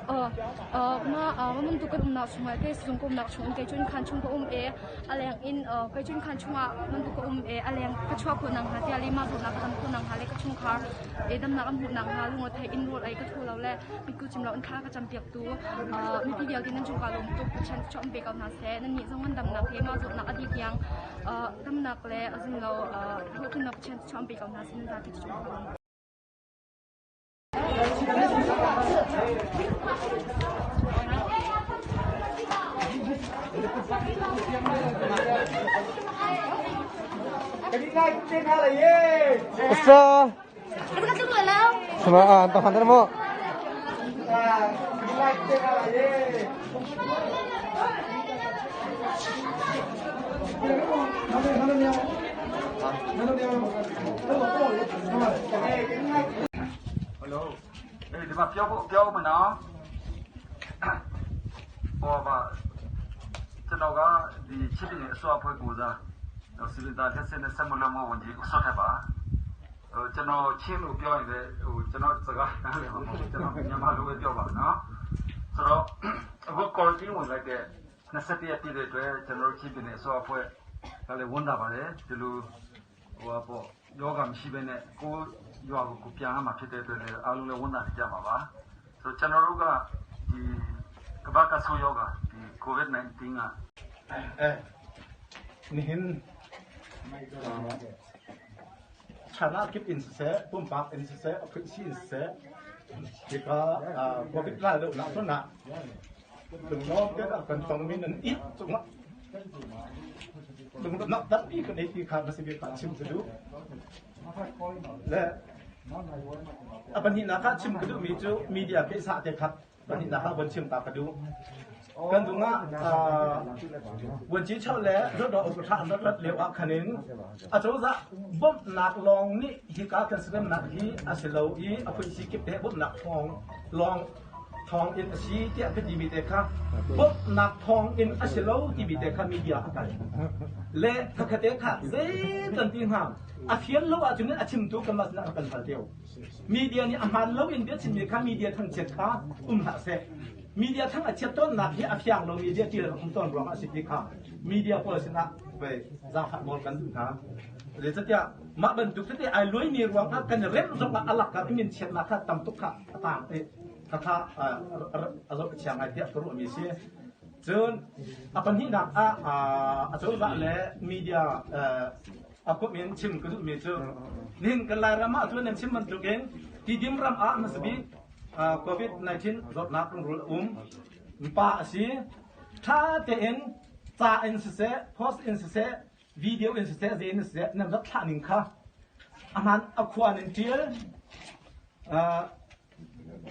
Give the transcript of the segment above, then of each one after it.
Mah bantuk kan umnak chungah kei sizung ka umnak chung in kei cu innkhan chung ka um i a leng in kei cu innkhan chungah bantuk ka um i a leng ka chuah khawh nakhnga tiah le mah zawtnak ka dam khawh nakhnga le ka chungkhar i damnak an hmuh nakhnga lungretheih in rawl ei ka thaw lo le mitku cim lo in thla ka campiaktu mipi vialte nan cung kaa lawm tuk. Pathian thluachuah in pe ko hna seh. Nannih zong nan damnak he mah zawtnak a dih tiang damnak le a zung lo hlawhtlinnak Pathian thluachuah in pe ko hna seh. Nan zapi cu kaa lawm. Sa. Sama ah, tahan na mo. Hello အေးဒီမှာပြောဖို့ပြောမနော်ဟောပါကျွန်တော်ကဒီချစ်တဲ့ အစိုးရဖွဲ့ကိုစားစီဗီတာလက်စနဲ့ဆက်မလို့မဝင်ကြီးဥဆော့ထက်ပါဟိုကျွန်တော်ချင်းလို့ပြောရင်လည်းဟိုကျွန်တော်စကားနားလည်မှာမဟုတ်ကျွန်တော်မြန်မာလိုပဲပြောပါနော်ဆိုတော့အခု quarantine ဝင်လိုက်တဲ့21ရက်ပြည့်တဲ့အတွက်ကျွန်တော်တို့ချင်းပြည်နယ်အစိုးရဖွဲ့ကလည်းဝန်တာပါတယ်ဒီလိုဟိုပေါ့ယောဂမရှိဘဲနဲ့ကိုရွာကိုကိုပြန်ရမှာဖြစ်တဲ့အတွက်လည်းအားလုံးလည်းဝန်တာနေကြမှာပါဆိုတော့ကျွန်တော်တို့ကဒီကမ္ဘာကဆိုးယောဂဒီ COVID-19 က အဲ Nihin China kip in siseh, pumpak in siseh, a phuihsi in siseh, hika COVID lai lo nak hmun ah lunglawm te ah kan tongmi nan it cungah lunglawmnak tampi kan ei ti kha na si bik ah chim ka duh. Le a pahnihnak ah chim ka duhmi cu media pehsah te khat Pahnihnak ah von chim ta ka duh. Kan dung ah vuanci cheu le Hluttaw upa an rat rat lio ah khan in acozah bawmhnak lawng nih hika kan seremnak hi a si lo i a phuisi kip te bawmhnak thawng lawng thawng in a si tiah ka timi te kha bawmhnak thawng in a si lo timi te kha media a kal le khakha te kha zei kan ti hnga a fian lo ahcun a chimtu kanmah sinah rak kan hal teo. Media nih a hmaan loin biachimmi kha media thangchiat kha um hlah seh. Media thang a chiat tawnnak hi a fiang lomi bia ṭial a um tawn ruangah a si ti kha media pawl sinah vei zaangfah nawl kan duh hna. Zeicatiah mah bantuk tete ai luaimi ruangah kan i remh zongah a lakah i minchiatnak kha tam tuk kha a taang i khakha a zoh a chia ngai tiah ka ruahmi a si. Cun a pahnihnak ah acozah le media a komh in chim ka duhmi cu nihin kan Lairam ah cun nan chim bantukin Tidim ram ah hmasa bik COVID-19 zawtnak rungrul a um. Pa a si. Ṭha tein ca in siseh, post in siseh, video in siseh, zei in siseh nan rak thlah ning kha a hmaan a khua nan ṭial,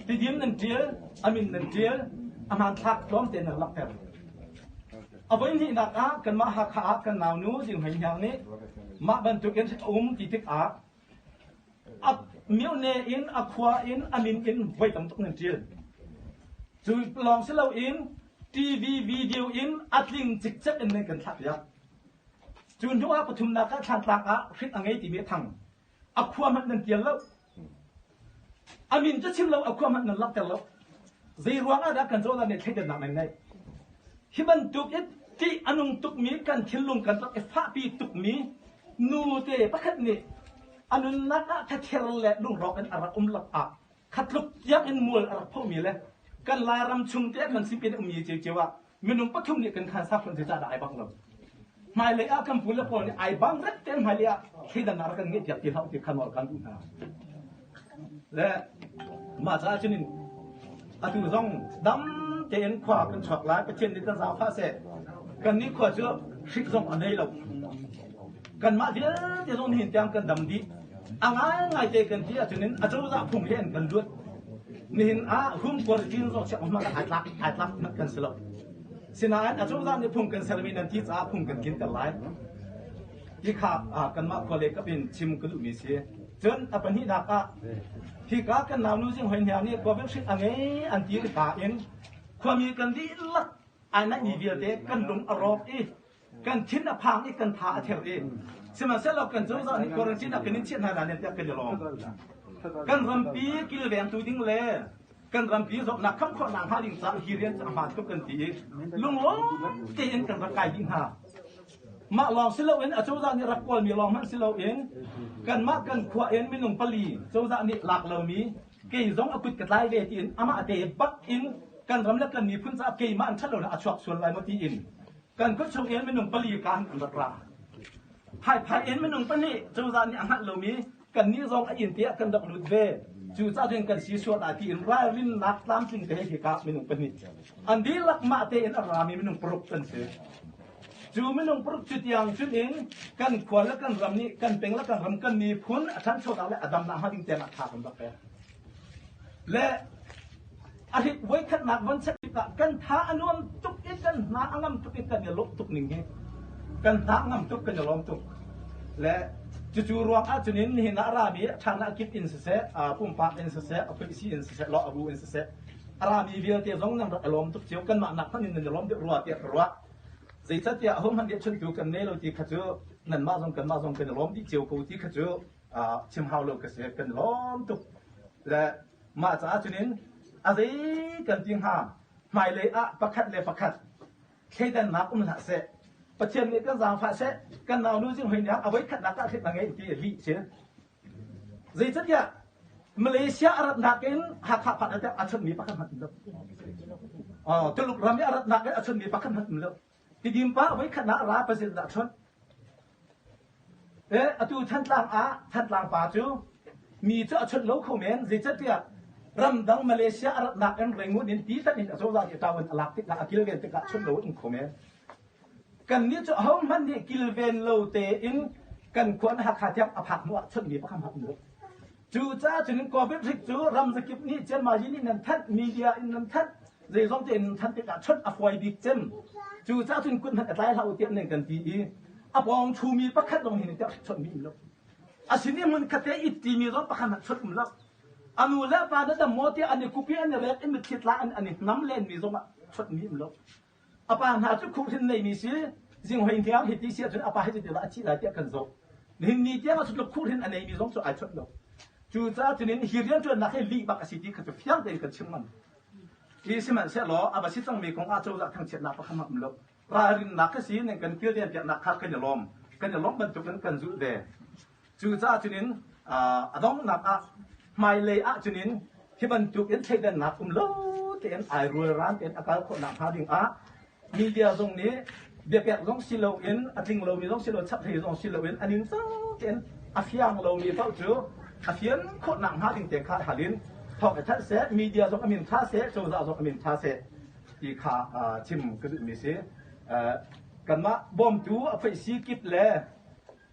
Tidim nan ṭial, a min nan ṭial, a hmanthlak tlawmte nan langhter. A voihnihnak ah kanmah Hakha ah kan naunu Ding Hmei Hniang nih mah bantukin a um ti tikah a myone in a khua in a min in voi tam tuk nan ṭial. Cu lawng si loin TV video in a tling cikcek in nan kan thlahpiak. Cu hnu ah pathumnak ah Thlantlang ah hrit a ngei timi a thang. A khua hmanh nan tial lo. A min cu chim lo, a khua hmanh nan langhter lo. Zei ruang ah dah kan cozah nih thleidannak nan ngeih? Hi bantuk i ṭih a nung tukmi kan thinlung kan rak i fahpi tukmi nute pakhat nih a nunnak ah thather le lungrawk in a rak um lakah khatluk tiang in mual a rak phomi le kan Lairam chung te kan sipin ummi ciocio ah minung pathum nih kan khan sakhun zeicahdah ai bang lo hmailei ah kan pu le pawl nih ai bang ret tein hmailei ah thleidannak rak kan ngeih piak ti hlah ti kha nawl kan duh hna le mah caah cun in atu zong dam tein khua kan chuak lai Pathian nih kan zaangfah seh kan nih khua cu hrik zong a nei lo kanmah vialte zong nihin tiang kan dam dih a ngaingai te kan ti ahcun in acozah phung he an kan luat nihin ah hum quarantine zong chiah hmanh ai tlak ai tlak hmanh kan si lo sinain acozah nih phung kan sermi nan ti caah phung kan tlinter lai ti kha kanmah khua le kap in chim ka duhmi si cun a pahnihnak ah hika kan naunu zing hoi hna nih covid hrik a ngei an ti ka in khuami kan dihlak ai naihmi vialte kan lung a rawk i kan thin a phang i kan tha a ther i sihmanhsehlaw kan cozah nih quarantine ah kan in chiah hna nain tiah kan i lawm. Kan rampi kilvengtu ding le Kan rampi zawtnak kham khawhnak hnga ding caah hi rian cu a hmaan tuk kan ti i lunglawm tein kan rak kai dih hna. Mah lawng si loin acozah nih rak kawlmi lawng hmanh si loin kanmah kan khua in minung pali cozah nih lak lomi kei zong a kut ka tlai ve tiin amah te bak in kan ram le kan miphun caah keimah an ṭhat lo a chuak sual lai maw tiin kan kut chung in minung pali kaan kan rak ra. Phaiphai in minung pahnih cozah nih a hngalh lomi kannih zong a inn te ah kan rak lut ve. Cucaah cun kan si sual ah tiin ralrinnak tlamtling te he hika minung pahnih an dihlak mah tein a rami minung paruk kan si. Cu minung paruk cu tiang cun in kan khua le kan ram nih kan peng le kan ram kan miphun a ṭhanchonak le a damnak hnga ding tiang ah tha kan rak pek. Le a hrit voikhatnak von check tikah kan tha a nuam tuk i kan hna a ngam tuk i kan i lawmh tuk ning hi kan hna a ngam tuk kan i lawm tuk. Le cucu ruang ah cunin nihin ah rami ṭhana kip in siseh, pumpak in siseh, a phuisi in siseh, law a bu in siseh, a rami vialte zong nan rak i lawm tuk cio kanmah nak hmanh in nan i lawm deuh rua tiah ka ruah. Zeicahtiah ahohmanh nih chuntu kan nei lo ti kha cu nanmah zong kanmah zong kan i lawm dih cio ko ti kha cu chim hau lo ka si kan i lawm tuk. Le mah caah cunin a zei kan ti hnga hmailei ah pakhat le pakhat thleidannak um hlah seh. Pathian nih kan zaangfah seh kan naunu zing hoi nih a voikhatnak ah thlet a ngei ti lih si. Zeicahtiah Malaysia a ratnak in Hakha phak a chonhmi pakhat hmanh um lo. Tuluk ram i a ratnak in a chonhmi pakhat hmanh um lo. Tidim pa voikhatnak a ra pazil dah chawnh. Atu Thantlang ah Thantlang pa cu mi cu a chawnh lo kho men zeicahtiah ramdang Malaysia a ratnak in Rangoon in ti tan in a cozah nih ṭawan a lak tikah a kilven tikah chawnh lo um kho men. Kannih cu ahohmanh nih kilven lo tein kan khua in Hakha tiang a phak hnu ah chawnhmi pakhat hmanh um lo. Cucaah cun COVID hrik cu ramzakip nih Cianmazi nih nan thanh, media in nan thanh, zeizong tein nan thanh tikah chawnh a fawi bik cem. Cucaah cun kut hmanh a tlai hlah u tiah nan kan ti i a pawng ṭhumi pakhat zong hi tiah hrik chawnhmi um lo. A sin i hmunkhat te it timi zong pakhat hmanh chawnh um lo. A nu le pa na dam maw tiah an i kup i an i rek i mitthli tla an i hnam lenmi zong ah chawnhmi um lo. A pa hna cu khuhhrin neimi si, zinghoi hniang hi ti si ahcun a pa hi zeitindah a thih lai tiah kan zoh. Nihin ni tiang ah cutluk khuhhrin a neimi zong cu ai chawnh lo. Cucaah cunin hi rianṭuannak hi lih bak a si ti kha cu fiang tein kan chim ngam. Hi sihmanhsehlaw a va si cangmi kong ah cozah thangchiatnak pakhat hmanh um lo. Ralrinnak ka si ning kan kilven piaknak kha kan i lawm. Kan i lawmh bantukin kan zulh ve. Cucaah cunin a donghnak ah hmailei ah cunin hi bantuk in thleidannak um lo tein ai rualran tein a kal khawhnak hnga ding ah media zong nih biapek zong si loin a tling lomi zong si lo chaphlei zong si loin a ningcang tein a fiang lomi paoh cu a fian khawhnak hnga ding te kha hal in thawng i thanh seh media zong a min tha seh cozah zong a min tha seh ti kha chim ka duhmi si kanmah bawmtu a phoihsi kip le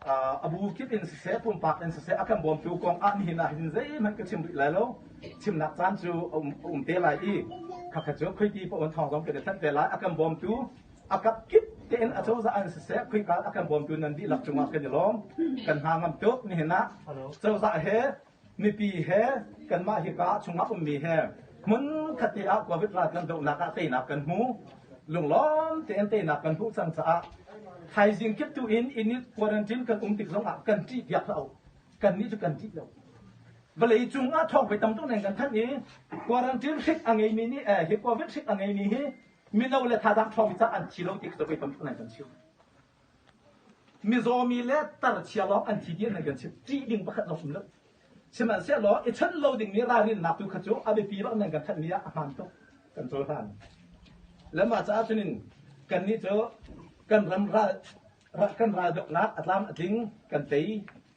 A bu kip in siseh, pumpak in siseh, a kan bawmtu kong ah nihin ah hin zeihmanh ka chim rih lai lo. Chimnak caan cu a um te lai i khakha cu khuiti paoh in thawng zong kan i thanh te lai. A kan bawmtu a kap kip tein a cozah an siseh, khuika a kan bawmtu nan dihlak cungah kan i lawm. Kan hna ngam tuk nihin ah cozah he mipi he kanmah hika chungah ummi he hmunkhat te ah COVID ral kan dohnak ah teinak kan hmu. Lunglawm tein teinak kan hmuh cang caah thaizing kip tu in inn i quarantine kan um tik zongah kan ṭih piak hlah u. Kannih cu kan ṭih lo. Vawlei cung ah thawng voi tam tuk nen kan thanh i quarantine hrik a ngeimi nih hi COVID hrik a ngeimi hi mino le thazaang ṭhawngmi caah an thi lo ti kha voi tam tuk nen kan chim. Mizawmi le tarchia lawng an thi ti an kan chim. Ṭih ding pakhat zong um lo. Sihmanhsehlaw i chawnh lo dingmi ralrinnak tu kha cu a biapi bak nan kan thanhmi ah a hmaan tuk kan cohlan. Le mah caah cunin kannih cu kan ram ral kan ral dohnak a tlam a tling kan tei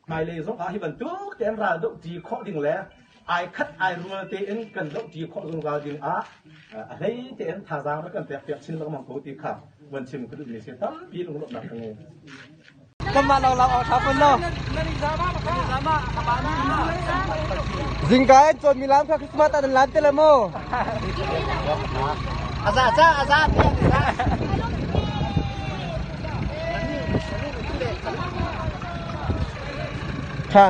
hmailei zong ah hi bantuk tein ral doh ṭi khawh ding le ai khat ai rual tein kan doh ṭi khawh zungzal ding ah a hlei tein thazaang rak kan pek piak chin lengmang ko ti kha von chim ka duhmi si tampi lunglawmhnak ka ngei. Kanmah lawnglawng awk ṭha fawn lo. Zingka in cawn mi lam kha Christmas ah nan lan te le maw? Aza ca aza Kha.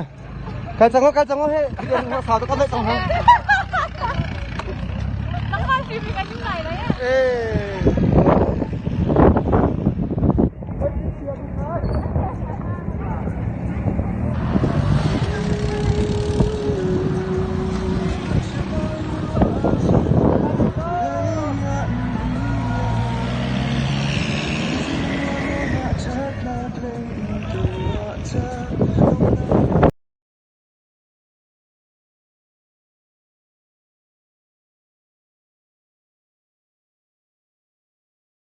Kal cang kal cang he. Sau to kan cang ha. Eh. Cang.